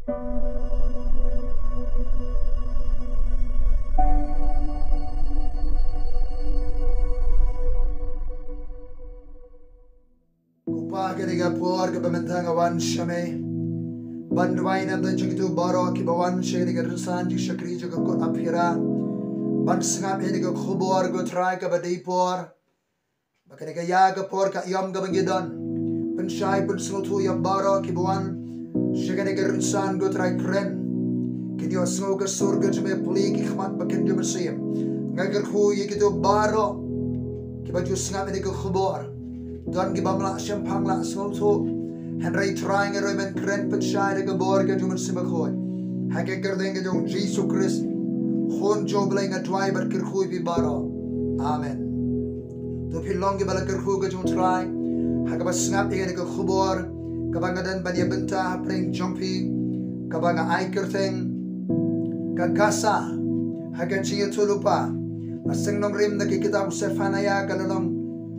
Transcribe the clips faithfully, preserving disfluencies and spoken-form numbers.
Ko Pa, kane ka por kaba mynta nga wan sha Me ban duwai na ka bynta jong kito baroh kiba wan sha kane ka rynsan jingshakri jong ka kot Aphira, ban sngap ïa kane ka khubor, ko Trai, kaba dei por. Ba kane ka ïa ka por ka aïom kaba ngi don, pynshai pynsngewthuh ïa baroh kiba wan sha kane ka rynsan, ko Trai, kren. Kin ïohsngew ka sur ka jong Me, plie ki khmat ba kin ïoh mynsiem. Nga kyrkhu ïa kito baroh kiba ju sngap ïa kane ka khubor. Don kiba ym lah shemphang, lah sngewthuh. Hynrei Trai, nga ruh men kren pynshai da ka bor ka jong U Mynsiem Bakhuid. Ha ka kyrteng ka jong U Jisu Khrist, Khun jong U Blei, nga duwai bad kyrkhu ïa phi baroh. Amen. To phi long kiba la kyrkhu ka jong U Trai ha kaba sngap ïa kane ka khubor kaba nga don ban ïa bynta hapdeng jong phi, kaba nga ai kyrteng Ka Gasa. Ha ka jingïathuhlypa, nga seng nongrim na ka kitab u Sephaniah, ka lynnong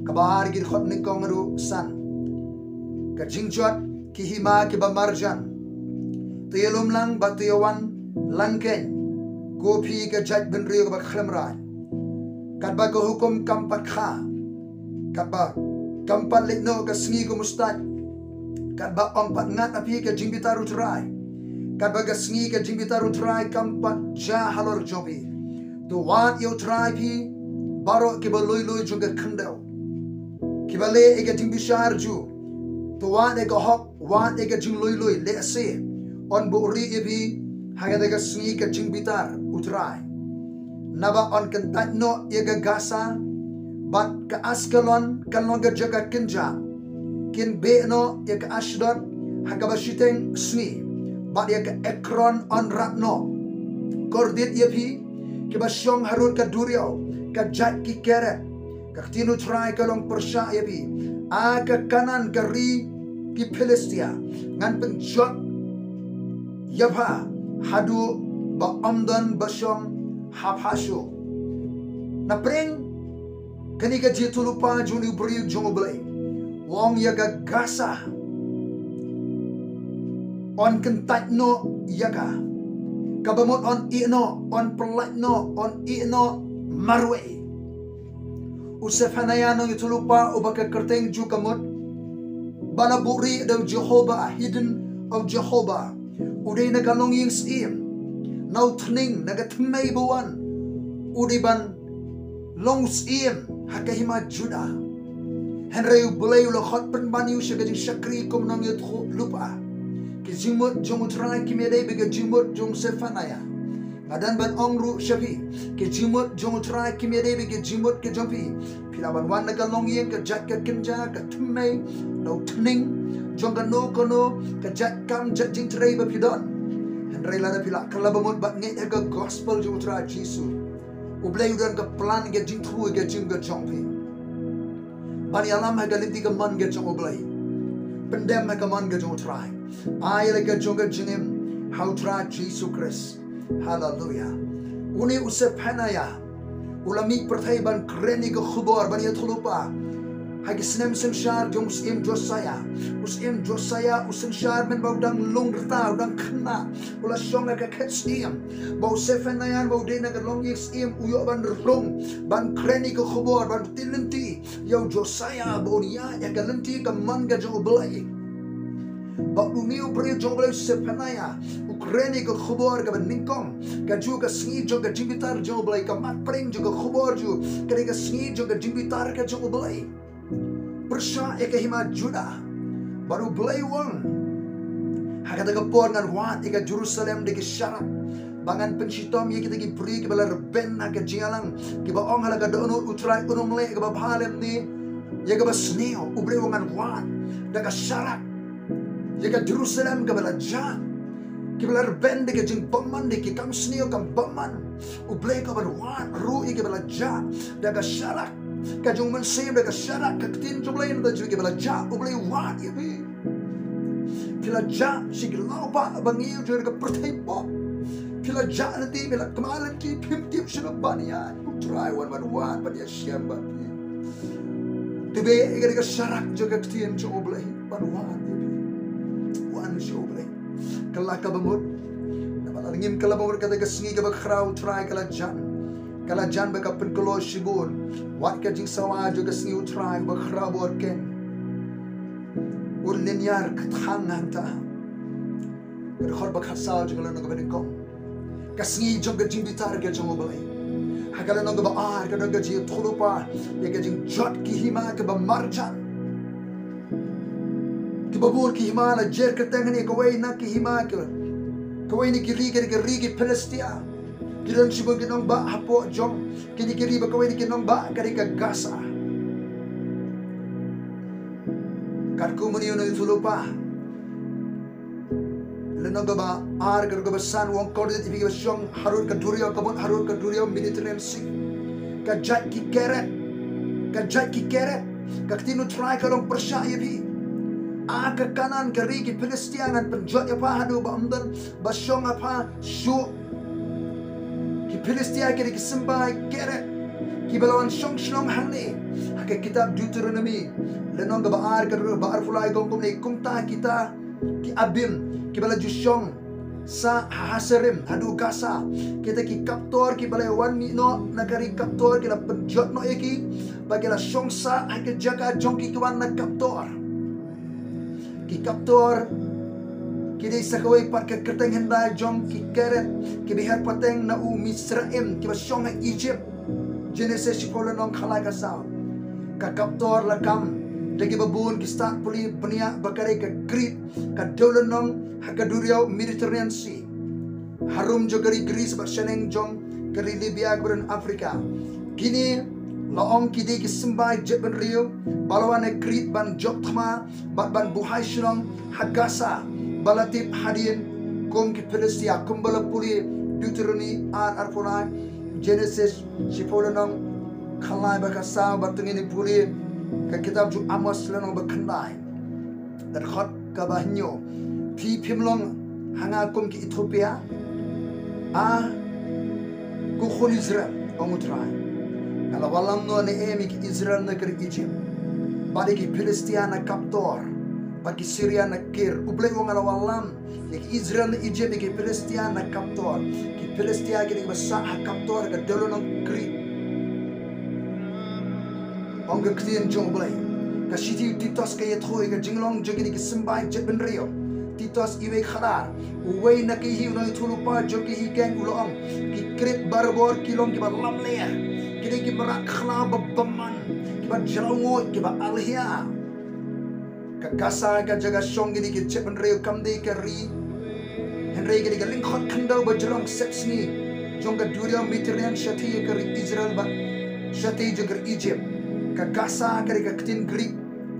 kaba ar, ki dkhot nyngkong haduh san. Ka jingjot, ki hima kiba marjan. To ïalum lang bad to ïawan lang keiñ, ko phi ka jaitbynriew kaba khlem raij. Katba ka hukum kam pat kha, katba kam pat leit noh ka sngi ka mustaid, katba ym pat ngat ha phi ka jingbitar U Trai, katba ka sngi ka jingbitar U Trai kam pat jia halor jong phi. To wad ïa U Trai, phi baroh kiba lui lui jong ka khyndew, kiba leh ïa ka jingbishar jong U. To wad ïa ka hok, wad ïa ka jinglui lui, lehse yn buhrieh ïa phi ha kata ka sngi ka jingbitar U Trai. Naba yn kyntait noh ïa ka Gasa, bad ka Askelon kan long ka jaka kynjah. Kin beh noh ïa ka Ashdod ha kaba shiteng sngi, bad ïa ka Ekron yn rat noh. Kordit ïa phi kiba shong harud ka duriaw, ka jait ki Kereth. Ka ktien U Trai ka long pyrshah ïa phi, A ka Kanaan, ka ri ki Philistia, ngan pynjot ïa pha haduh ba ym don ba shong ha pha shuh. Na pdeng kane ka jingïathuhlypa jong une u briew jong U Blei, u ong ïa ka Gasa, yn kyntait noh ïa ka. Kaba mut yn ïeh noh, yn pyllait noh, yn ïeh noh marwei. U Sephaniah nongïathuhlypa uba ka kyrteng jong u ka mut ba la buhrieh da U Jehobah, hidden of Jehovah. U dei na ka longïing syiem, na u thning, na ka thymmei ba wan. U dei ban long syiem ha ka hima Judah. Hynrei U Blei u la khot pynban ïa u sha ka jingshakri kum nongïathuhlypa. Ki jingmut jong U Trai kim ïadei bad ki jingmut jong u Sephaniah. Nga don ban ong ruh sha phi, ki jingmut jong U Trai kim ïadei bad ki jingmut ki jong phi. Phi lah ban wan na ka longïing, ka jait ka kynja, ka thymmei, na u thning jong kano kano ka jait kam, jait jingtrei ba phi don. Hynrei lada phi lah kylla ba mut bad ngeit ha ka gospel jong U Trai Jisu, U Blei u don ka plan, ka jingthmu, ka jing ka jong phi. Ban ïalam ha ka lynti ka mon ka jong U Blei, pyndem ha ka mon ka jong U Trai. Ai la ka jong ka jingim ha U Trai Jisu Khrist. Haleluya. Une u Sephaniah u la mih pyrthei ban kren ïa ka khubor, ban ïathuhlypa ha ki snem synshar jong u syiem Josiah. U syiem Josiah u synshar mynba u dang lung rta, u dang khynnah. U la shong ha ka khet syiem. Ba u Sephaniah ba u dei na ka longïing syiem u ïoh ban rung, ban kren ïa ka khubor, ban pyni lynti ïa u Josiah ba un ïaid ha ka lynti ka mon ka jong U Blei. Ba une u briew jong U Blei u Sephaniah u kren ïa ka khubor kaba nyngkong, ka jong ka sngi jong ka jingbitar jong U Blei, ka mat pdeng jong ka khubor jong ka dei ka sngi jong ka jingbitar ka jong U Blei. Pyrshah ïa ka hima Judah. Bad U Blei u ong, ha kata ka por ngan wad ïa ka Jerusalem da ki sharak, ba ngan pynshitom ïa kita ki briew kiba la rben ha ka jingïalang, kiba ong ha la ka dohnud U Trai un ym leh kaba bha lymne ïa kaba sniew. U Blei u ong ngan wad da ka sharak ïa ka Jerusalem kaba la jah, kiba la rben da ka jingbymman, da ki kam sniew kam bymman. U Blei u ong ban wad ruh ïa kiba la jah da ka sharak ka jong U Mynsiem, da ka sharak ka ktien jong U Blei, na jong kiba la jah U Blei u wad ïa phi. Phi la jah sha ki lawbah ba ngi ïoh jong ka pyrthei pop. Phi la jah lynti, phi la kma lynti, phim tip shano ban ïaid. U Trai u wan ban wad, ban ïashem bad phi. Te beh ïa ka sharak jong ka ktien jong U Blei ban wad ïa phi. Wan sha U Blei. Ka la ka bamut. Namar la ngim ka la bamut kata ka sngi kaba khraw U Trai ka la jan. Ka la jan ba ka pynkloi shibun. Wat ka jingsawa jong ka sngi U Trai ba khraw bor ken. Un lynñiar ka thang hangta. Ka dkhot ba khatsaw jong ka lynnong kaba nyngkong. Ka sngi jong ka jingbitar ka jong U Blei. Ha ka lynnong kaba ar ka don ka jingïathuhlypa ïa ka jingjot ki hima kaba marjan. Kiba bun ki hima la jer kyrteng hangne, kawei na ki hima ka, kawei na ki ri ka dei ka ri ki Philistia. Ki don shibun ki nongbah hapoh jong kine ki ri, bad kawei na ki nongbah ka dei ka Gaza. Katkum une u nongïathuhlypa, lynnong kaba ar ka dkhot kaba san u ong, kordit ïa phi kiba shong harud ka duriaw, ka mut harud ka duriaw Mediterranean Sea. Ka jait ki Keret, ka jait ki Keret, ka ktien U Trai ka long pyrshah ïa phi. A ka Kanaan, ka ri ki Philistia, ngan pynjot ïa pha haduh ba ym don ba shong ha pha shuh. Ki Philistia ki dei ki symbai Keret kiba la wan shong shnong hangne. Ha ka kitab Deuteronomi, lynnong kaba ar ka dkhot ba arphew lai ka ong kumne, kumta kita ki Abim kiba la ju shong sah ha Haserim haduh Gaza, kita ki kaptor kiba la wan mih noh na ka ri kaptor ki la pynjot noh ïa ki, bad ki la shong sah ha ka jaka jong ki ki wan na kaptor. Ki kaptor ki dei sa kawei pat ka kyrteng hyndai jong ki Keret kiba her pateng na u Misraim kiba shong ha Egypt. Genesis shiphew lynnong, khatlai khatsaw. Ka kaptor la kam da kiba bun ki stad pule bniah ba ka dei ka Krit, ka dewlynnong ha ka duriaw Mediterranean Sea, harum jong ka ri Greece bad shaneng jong ka ri Libya kaba don Africa. Kine la ong ki dei ki symbai jaitbynriew ba la wan na Krit ban jop thma bad ban buhai shnong ha Gaza, ba la tip hadien kum ki Philistia, kumba la pule Deuteronomi ar arphew lai, Genesis shiphew lynnong, khatlai bad khatsaw, bad to ngin ïa pule ka kitab jong u Amos lynnong ba khyndai, ka dkhot kaba hynñiew. Phi phim long ha nga kum ki Ethiopia, a ko khun Israel, ong U Trai. Nga la wallam noh ne em ïa ki Israel na ka ri Egypt, bad ïa ki Philistia na kaptor, bad ki Syria na kir. U Blei u ong, nga la wallam ïa ki Israel na Egypt, ïa ki Philistia na kaptor. Ki Philistia ki dei kiba sah ha kaptor ha ka dewlynnong Krit. Ong ka ktien jong U Blei. Ka shithi u Titus ka ïathuh ïa ka jinglong jong kine ki symbai jaitbynriew. Titus iwei, khatar. Uwei na ki hi u nongïathuhlypa jong ki hi keiñ u la ong, ki Krit barabor ki long kiba lamler, ki dei ki mrad khlaw ba bymman, kiba jrong, kiba alhia. Ka Gaza ka jaka shong kine ki jaitbynriew, kam dei ka ri, hynrei ka dei ka lyngkhot khyndew ba jrong sepsngi jong ka duriaw Mediterranean, shathie ka ri Israel bad shathie jong ka ri Egypt. Ka Gaza ka dei ka ktien Greek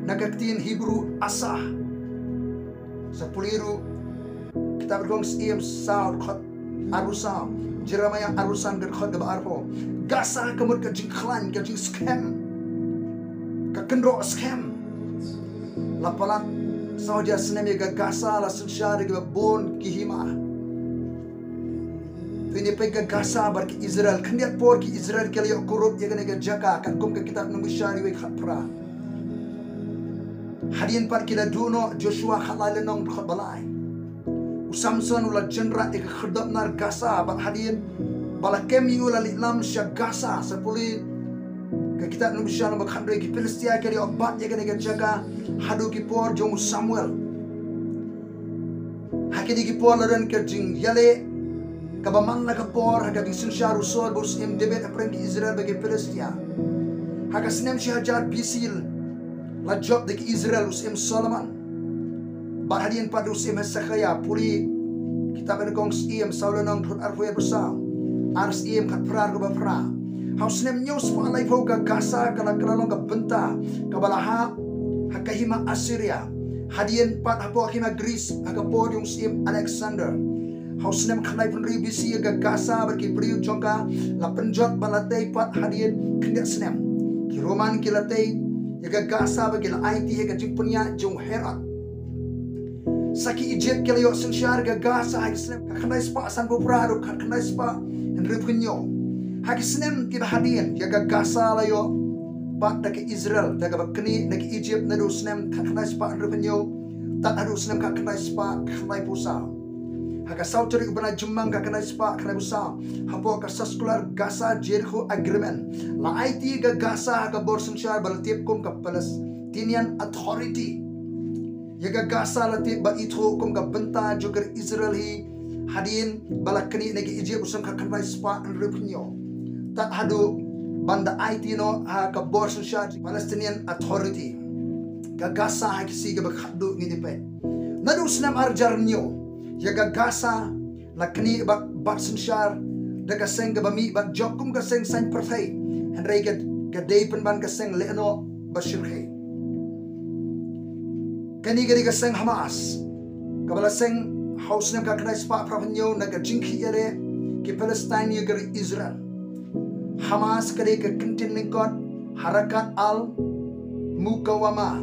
na ka ktien Hebrew asah. Sa pule ruh kitab Ri Kong Syiem saw, dkhot arphew saw, Jeremiah arphew san, ka dkhot kaba arphew. Gaza ka mut ka jingkhlaiñ, ka jingskhem, ka kynroh skhem. La palat saw hajar snem ïa ka Gaza, la synshar ïa kiba bun ki hima. Phin ïa peit ka Gaza bad ki Israel, khyndiat por ki Israel ki la ïoh kurup ïa kane ka jaka, katkum ka kitab Nongbishar iwei, khatphra. Hadien pat ki la duh noh, Joshua khatlai lynnong, dkhot ba lai. U Samson u la jynrat ïa ka khyrdop nar Gaza, bad hadien ba la kem ïa u la leit lam sha Gaza. Sa pule ka kitab Nongbishar lynnong ba khathynriew, ki Philistia ki la ïoh bat ïa kane ka jaka haduh ki por jong u Samuel. Ha kine ki por la don ka jingïaleh kaba man la ka por ha ka jingsynshar u Saul bad u Syiem David hapdeng ki Israel bad ki Philistia. Ha ka snem shi hajar B C la jop da ki Israel u Syiem Solomon. Bad hadien pat u Syiem Hezekiah, pule kitab Ri Kong Syiem saw lynnong, dkhot arphew arphew saw, Ar Syiem khatphra, kaba phra. Ha u snem hynñiew spah laiphew ka Gaza ka la kylla long ka bynta kaba la hap ha ka hima Assyria. Hadien pat hapoh ka hima Greece ha ka por jong u Syiem Alexander. Ha u snem khyndaiphew hynriew B C ïa ka Gaza bad ki briew jong ka la pynjot bad la tei pat hadien khyndiat snem. Ki Roman ki la tei ïa ka Gaza bad ki la aiti ha ka jingpynïaid jong u Herod. Sa ki Egypt ki la ïoh synshar ïa ka Gaza ha ki snem khatkhyndai spah sanphew phra haduh khatkhyndai spah hynriewphew hynñiew. Ha ki snem kiba hadien ïa ka Gaza la ïoh bat da ka Israel da kaba knieh na ki Egypt naduh u snem khatkhyndai spah hynriewphew hynñiew tad haduh u snem khatkhyndai spah khyndaiphew saw. Ha ka saw tarik u bnai Jymmang ka khyndai spah khyndai phew saw, hapoh ka Saskular Gaza Jericho Agreement, la aiti ka Gaza ha ka bor synshar ba la tip kum ka Palestinian Authority. Ïa ka Gaza la tip ba ithuh kum ka bynta jong ka ri Israel hi hadien ba la knieh na ka Egypt u snem ka khyndai spah hynriew phew hynñiew tad haduh ban da aiti noh ha ka bor synshar Palestinian Authority. Ka Gaza ha ki sngi kaba khatduh ngin ïa peit. Naduh u snem ar hajar hynñiew ïa ka Gaza la knieh bad bat synshar da ka seng kaba mih bad jop kum ka seng saiñ pyrthei, hynrei ka, ka dei pynban ka seng lehnoh ba shyrkhei. Kane ka dei ka seng Hamas kaba la seng ha u snem ka khyndai spah phra phew hynñiew na ka jingkhih ïaleh ki Palestine ïa ka ri Israel. Hamas ka dei ka kyntien lyngkot Harakat al-Muqawamah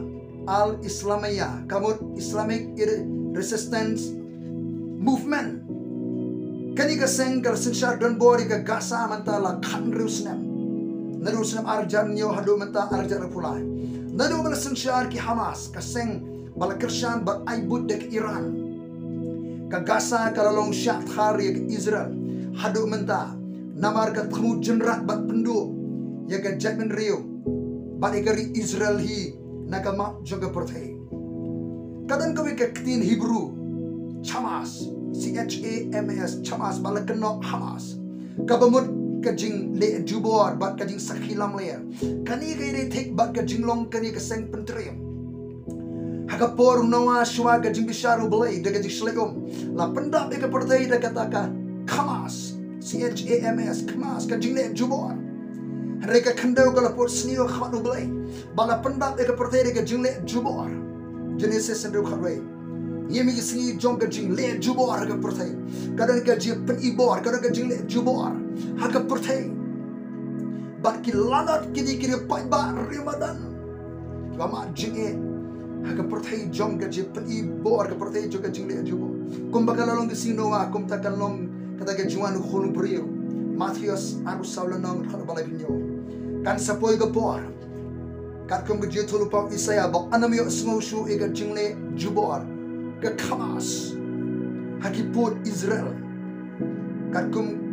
al-Islamiyah, ka mut Islamic Ir-, Resistance Movement. Kane ka seng ka la synshar donbor ïa ka Gaza mynta la khathynriew snem. Naduh u snem ar hajar hynñiew haduh mynta ar hajar arphew lai. Naduh ba la synshar ki Hamas, ka seng ba la kyrshan bad ai buit da ka Iran, ka Gaza ka la long shah thar ïa ka Israel haduh mynta, namar ka thmu jynrat bad pynduh ïa ka jaitbynriew bad ïa ka ri Israel hi na ka map jong ka pyrthei. Ka don kawei ka ktien Hebrew, Chamas, C H A M A S, Chamas, ba la kynnoh Hamas, kaba mut ka jingleh jubor bad ka jingsakhi lamler. Kane ka ïadei thik bad ka jinglong kane ka seng pyntriem. Ha ka por u Noah, shuwa ka jingbishar U Blei da ka jingshlei um, la pyndap ïa ka pyrthei da kata ka khamas, C H A M A S, khamas, ka jingleh jubor. Hynrei ka khyndew ka la pud sniew ha khmat U Blei, ba la pyndap ïa ka pyrthei da ka jingleh jubor. Genesis hynriew khatwei. Ngi ïa mih ki sngi jong ka jingleh jubor ha ka pyrthei. Ka don ka jingpynibor, ka don ka jingleh jubor ha ka pyrthei. Bad ki lanot kine ki dei paidbah ri madan kiba mad jingeh ha ka pyrthei jong ka jingpynibor, ka pyrthei jong ka jingleh jubor. Kumba ka la long ki sngi Noah, kumta kan long kata ka jingwan u Khun u briew. Mathaios arphew saw lynnong, dkhot ba laiphew hynñiew. Kan sa poi ka por, katkum ka jingïathuhlypa u Isaïah, ba yn ym ïohsngew shuh ïa ka jingleh jubor, ka khamas, ha ki pud Israel. Katkum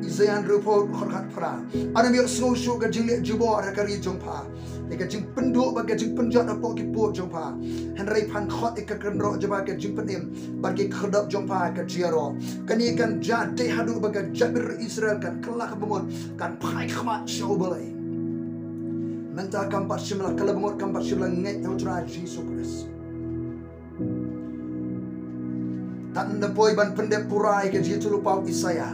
Isaïah hynriewphew, dkhot khatphra. Yn ym ïohsngew shuh ka jingleh jubor ha ka ri jong pha, ïa ka jingpynduh bad ka jingpynjot hapoh ki pud jong pha. Hynrei phan khot ïa ka kynroh jong pha, ka jingpynim, bad ki khyrdop jong pha ka jingïaroh. Kane kan jia dei haduh ba ka jaitbynriew Israel kan kylla ka bamut, kan phai khmat sha U Blei. Mynta kam pat shym la kylla bamut, kam pat shym la ngeit ïa U Trai Jisu Khrist. Tad nda poi ban pyndep pura ïa ka jingïathuhlypa u Isaïah,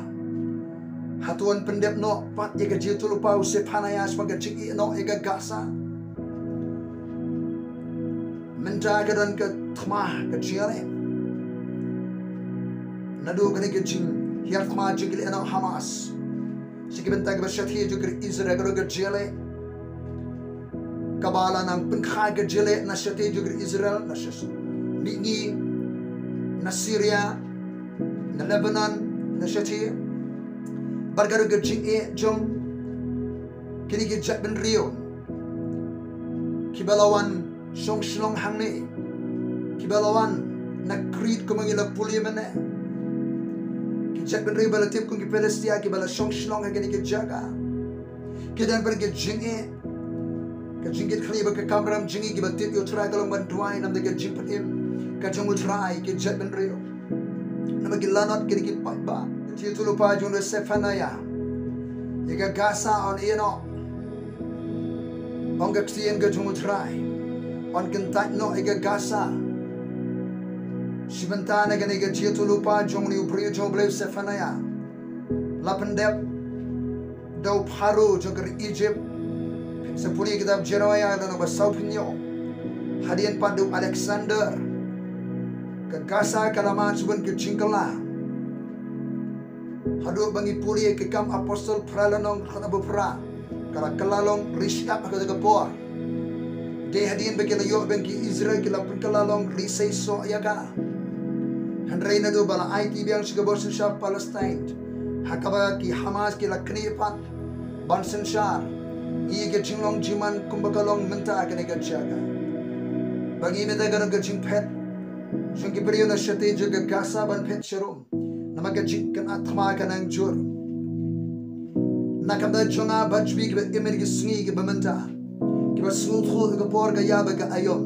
hato yn pyndep noh pat ïa ka jingïathuhlypa u Sephaniah shaphang ka jingïehnoh ïa ka Gaza? Mynta ka don ka thma ka jingïaleh. Naduh kane ka jinghiar thma jong ki lehnoh Hamas sha ki bynta kiba shathie jong ka ri Israel, ka don ka jingïaleh kaba la nang pynkha, ka jingïaleh na shathie jong ka ri Israel, na sha mihngi, na Syria, na Lebanon, na shathie. Bad ka don ka jingeh jong kine ki jaitbynriew kiba la wan shong shnong hangne, kiba la wan na Crete kumba ngi la pule mynne. Ki jaitbynriew ba la tip kum ki Philistia kiba la shong shnong ha kine ki jaka. Ki don bad ka jingeh, ka jingkitkhlieh bad ka kamram jong ngi kiba tip ïa U Trai, ka long ban duwai namar ka jingpynim ka jong U Trai ïa ki jaitbynriew. Namar ki lanot ki dei ki paidbah. Ka jingïathuhlypa jong u Sephaniah, ïa ka Gaza yn ïehnoh, ong ka ktien ka jong U Trai. Yn kyntait noh ïa ka Gaza. Shi bynta na kane ka jingïathuhlypa jong une u briew jong U Blei u Sephaniah la pyndep da u Pharaoh jong ka ri Egypt. Sa pule kitab Jeremiah lynnong ba sawphew hynñiew. Hadien pat da u Alexander, ka Gaza ka la mad shuh ban ka jingkylla. Haduh ba ngi pule ïa ki Kam Apostol phra lynnong, dkhot ba phra, ka la kylla long ri shyiap ha kata ka por. Dei hadien ba ki la ïoh biang ki Israel ki la pynkylla long ri seisoh ïa ka. Hynrei naduh ba la aiti biang sha ka bor synshar Palestine, ha kaba ki Hamas ki la knieh pat ban synshar, ngi ïa ka jinglong jingman kumba ka long mynta ha kane ka jaka. Ba ngi mynta ka long ka jingphet jong ki briew na shatei jong ka Gaza ban phet sharum. Namar ka jingkynad thma ka nang jur. Na ka bynta jong nga bad jong phi kiba im ha kine ki sngi kiba mynta, kiba sngewthuh ïa ka por ka ïa bad ka aïom.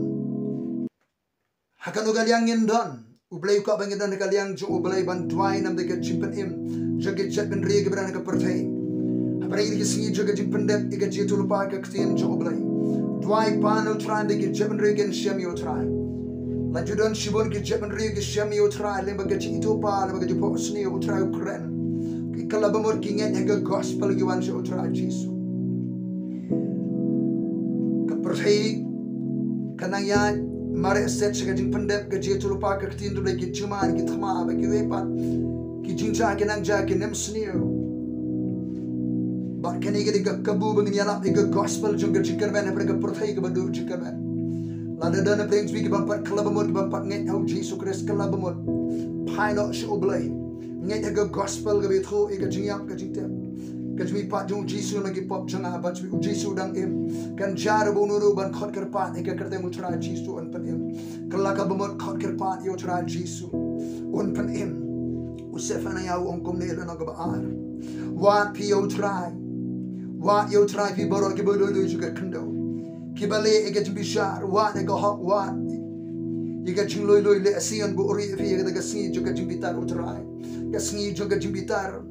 Ha kano ka liang ngin don? U Blei u kwah ba ngin don ha ka liang jong U Blei ban duwai namar ka jingpynim jong ki jaitbynriew kiba don ha ka pyrthei. Hapdeng kine ki sngi jong ka jingpyndep ïa ka jingïathuhlypa ka ktien jong U Blei, duwai pan ïa U Trai namar ki jaitbynriew kin shem ïa U Trai. La ju don shibun ki jaitbynriew ki shem ïa U Trai lyngba ka jingïathuhlypa, lyngba ka jingphohsniew, U Trai u kren. Ki kylla ba mut ki ngeit ha ka gospel, ki wan sha U Trai Jisu. Ka pyrthei ka nang ïaid mareh set sha ka jingpyndep ka jingïathuhlypa ka ktien U Blei, ki jingman, ki thma bad kiwei pat ki jingjia ki nang jia, ki nemsniew. Bad kane ka dei ka kabu ba ngin ïalap ïa ka gospel jong ka jingkyrmen hapdeng ka pyrthei kaba duh jingkyrmen. Lada don hapdeng jong phi ki bym pat kylla ba mut, ki bym pat ngeit ha U Jisu Khrist, kylla ba mut. Phai noh sha U Blei. Ngeit ha ka gospel kaba ïathuh ïa ka jingïap ka jingtep, ka jingmihpat jong U Jisu na ki pop jong nga bad jong phi. U Jisu u dang im. Kan jia ruh ba uno ruh ban khot kyrpad ïa ka kyrteng U Trai Jisu, un pynim. Kylla ka ba mut, khot kyrpad ïa U Trai Jisu, un pynim. U Sephaniah u ong kumne, lynnong kaba ar: Wad phi ïa U Trai. Wad ïa U Trai phi baroh kiba lui lui jong ka khyndew, kiba leh ïa ka jingbishar. Wad ïa ka hok, wad ïa ka jinglui lui. Lehse yn buhrieh ïa phi ïa kata ka sngi jong ka jingbitar U Trai. Ka sngi jong ka jingbitar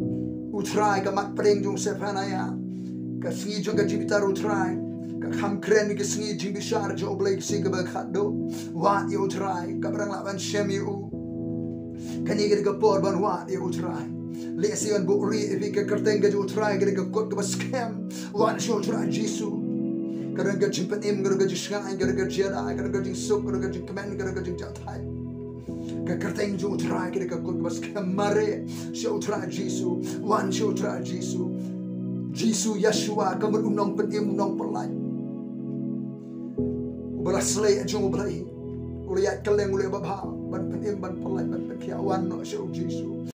U Trai, ka mat pdeng jong u Sephaniah. Ka sngi jong ka jingbitar U Trai. Ka kham kren ïa ka sngi jingbishar jong U Blei, ka sngi kaba khatduh. Wad ïa U Trai, kaba dang lah ban shem ïa u. Kane ka dei ka por ban wad ïa U Trai. Lehse yn buhrieh ïa phi, ka kyrteng ka jong U Trai ka dei ka kut kaba skhem. Wan sha U Trai Jisu. Ka don ka jingpynim, ka don ka jingshngaiñ, ka don ka jingïada, ka don ka jingsuk, ka don ka jingkmen, ka don ka jingjahthait. Ka kyrteng jong U Trai ka dei ka kut kaba skhem. Mareh sha U Trai Jisu. Wan sha U Trai Jisu. Jisu Yeshua, ka mut u nongpynim, u nongpynlait, uba la sleh jong U Blei, u la ïaid kylleng, u leh babha ban pynim, ban pynlait, ban pynkhiah. Wan noh sha U Jisu.